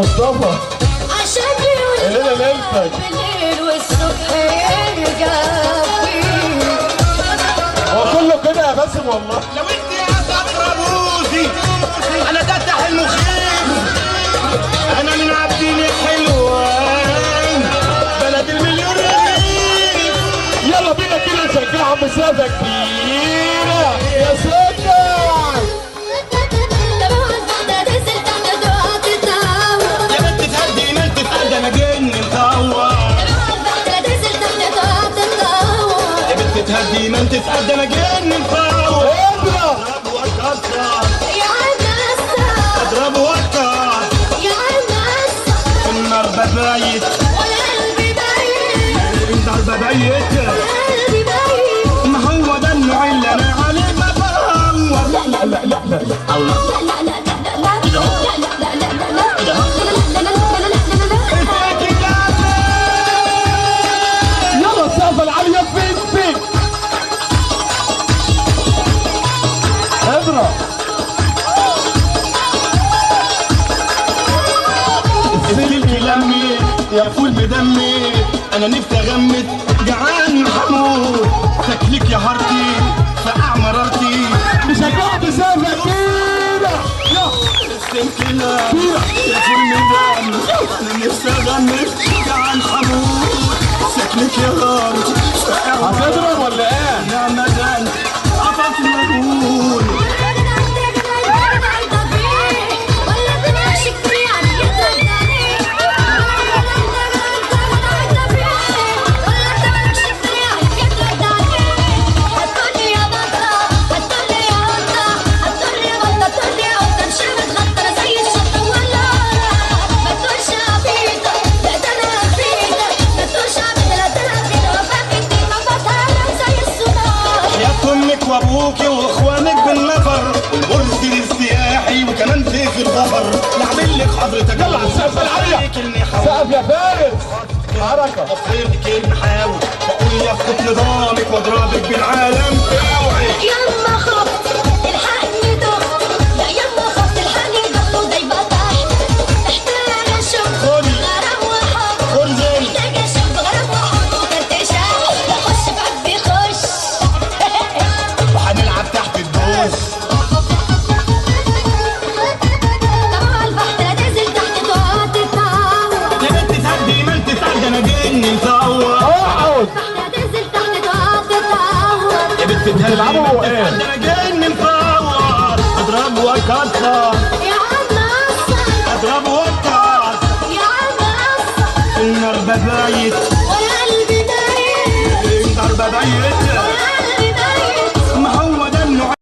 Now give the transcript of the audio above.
مصطفى. عشان يقول بالليل والصبح يرجع فيه. هو كله كده يا باسم والله. لو انت يا رابوزي انا تفتح المخيف، انا من عابدين الحلوان بلد المليون رغيف. يلا بينا كده نشجعهم بسقفة كبيرة يا سكر. يا بنت تهدي ما انت تهدي انا جن مطور. يا بنت تهدي ما انت تهدي انا جن مطور. اضرب واكسر يا عم، اضرب واكسر يا عم، النار ببيت ولا قلبي بايت، النار ببيت ولا قلبي بايت. ما هو ده النوع اللي انا عليه بدور. لا لا لا لا لا لا لا لا لا لا لا لا لا لا لا لا. يلا السقفة العالية فين فين. اضرب السلك لمي يا فول بدمي، انا نفسي اغمد جعان حمود. شكلك يا هارتي فقع مرارتي. نشجعهم بسقفة كبيرة. يلا السلك لمي يا فول بدمي، انا نفسي اغمد جعان حمود. شكلك يا هارتي فقع. هتضرب ولا ايه؟ يا مدام قفص مجهول. امك وابوكي واخوانك بالنفر، والبرج السياحي وكمان سيف الظفر. نعمل لك حضرتك. يلا على السقف العالية. سقف يا فارس. حركة افرض المحاول واقول يسقط نظامك واضربك بالعالم. اوعي يما خفت الحقني دخت، لا يما خفت الحقني دخت ودايبه تحت. محتاجه اشوف غرام وحب، محتاجه اشوف غرام وحب وفرتشه. لا خش بعبي خش وهنلعب تحت الدوس. طبعا البحر لا تنزل تحت تقعد تتعور. يا بنت تهدي ما انت تهدي انا جن مطور. اقعد لا تنزل تحت تقعد تتعور. يا بنت تهدي ما انت تهدي انا جن مطور. اضرب واكسر يا عم قصر، اضرب واكسر يا عم قصر. النار ببيت ولا قلبي بايت، النار ببيت.